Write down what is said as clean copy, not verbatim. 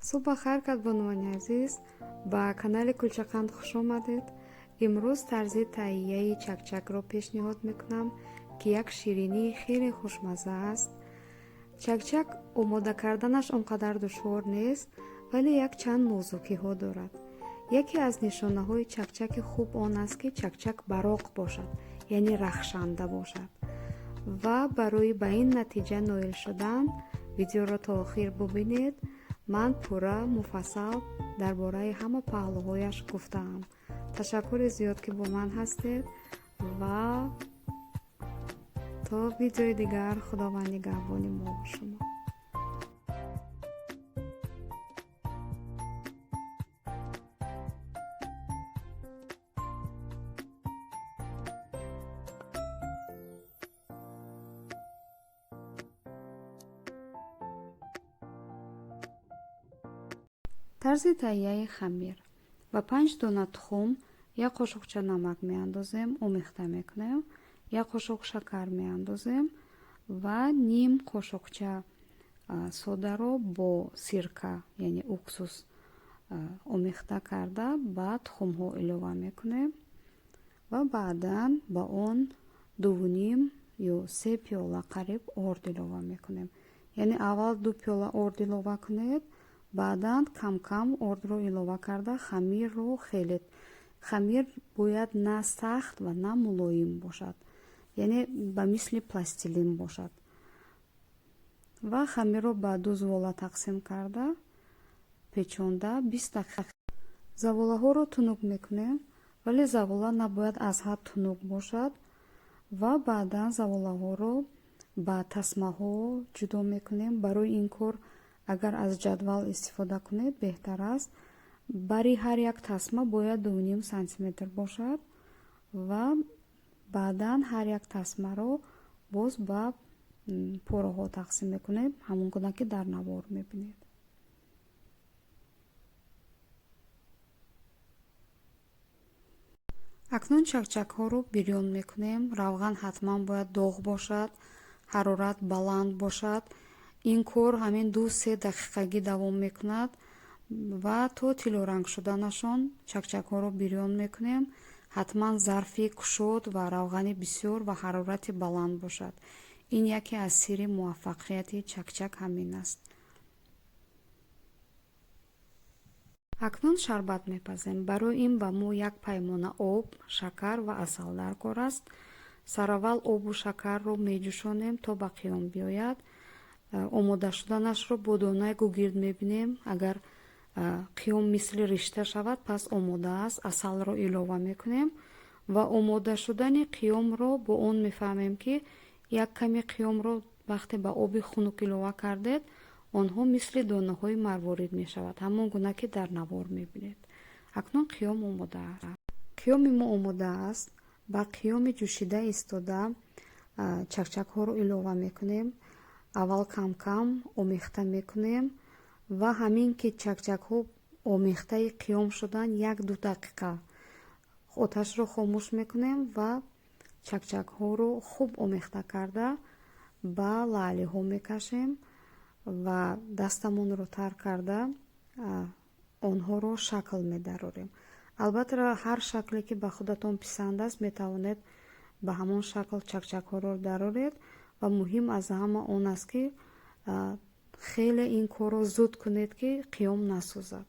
Субҳ бахайр, кадбонувони азиз, ба канали Кулчақанд хуш омадед. Имрӯз тарзи таҳияи чакчакро пешниҳод мекунам, ки як ширинии хеле хушмазза аст. Чакчак омода карданаш он қадар душвор нест, вале якчанд нозукиҳо дорад. Яке аз нишонаҳои чакчаки хуб он аст, ки чакчак бароқ бошад, яъне рахшанда бошад. Ва барои ба ин натиҷа ноил шудан видеоро то охир бубинед. Ман пурра муфассал дар бораи ҳама паҳлӯҳояш гуфтаам. Ташаккури зиёд, ки бо ман ҳастед, ва то видеои дигар Худованд нигаҳбони мо ва шумо. Тарзи таҳияи хамир. Ба 5 дона тухм 1 қошуқча намак меандозем, омехта мекунем, 1 қошуқ шакар меандозем ва ним қошуқча содаро бо сирка, яъне уксус, омехта карда ба тухмҳо илова мекунем ва баъдан ба он дувним ё 3 пиёла қариб орд илова мекунем. Яъне аввал 2 пиёла орд илова кунед, баъдан кам-кам ордро илова карда хамирро хелед. Хамир бояд на сахт ва на мулоим бошад, яъне ба мисли пластилин бошад. Ва хамирро ба 2 зувола тақсим карда печонда 20 дақиқа. Заволаҳоро тунук мекунем, вале завола набояд аз ҳад тунук бошад ва баъдан заволаҳоро ба тасмаҳо ҷудо мекунем. Барои ин кор агар аз ҷадвал истифода кунед беҳтар аст. Бари ҳар як тасма бояд дуним сантиметр бошад ва баъдан ҳар як тасмаро боз ба пораҳо тақсим мекунем, ҳамон гуна ки дар навор мебинед. Акнун чакчакҳоро бирён мекунем. Равған ҳатман бояд доғ бошад, ҳарорат баланд бошад. Ин кор ҳамин 2-3 дақиқагӣ давом мекунад ва то тиллоранг шуданашон чакчакҳоро бирён мекунем. Ҳатман зарфи кушод ва равғани бисёр ва ҳарорати баланд бошад. Ин яке аз сирри муваффақияти чакчак ҳамин аст. Акнун шарбат мепазем. Барои ин ба мо як паймона об, шакар ва асал даркор аст. Сараввал обу шакарро меҷӯшонем то ба қиём биёяд. Омода шуданашро бо донаи гугирд мебинем. Агар қиём мисли ришта шавад, пас омода аст. Асалро илова мекунем ва омода шудани қиёмро бо он мефаҳмем, ки як ками қиёмро вақте ба оби хунук илова кардед, онҳо мисли донаҳои марворид мешавад, ҳамон гуна ки дар навор мебинед. Акнун қиём омода аст. Қиёми мо омода аст. Ба қиёми ҷӯшида истода чакчакҳоро илова мекунем. Аввал кам-кам омехта мекунем ва ҳамин ки чакчакҳо омехтаи қиём шуданд, 1-2 дақиқа оташро хомӯш мекунем ва чакчакҳоро хуб омехта карда ба лаълиҳо мекашем ва дастамонро тар карда онҳоро шакл медарорем. Албатта, ҳар шакле ки ба худатон писанд аст, метавонед ба ҳамон шакл чакчакҳоро дароред ва муҳим аз ҳама он аст, ки хеле ин корро зуд кунед, ки қиём насӯзад.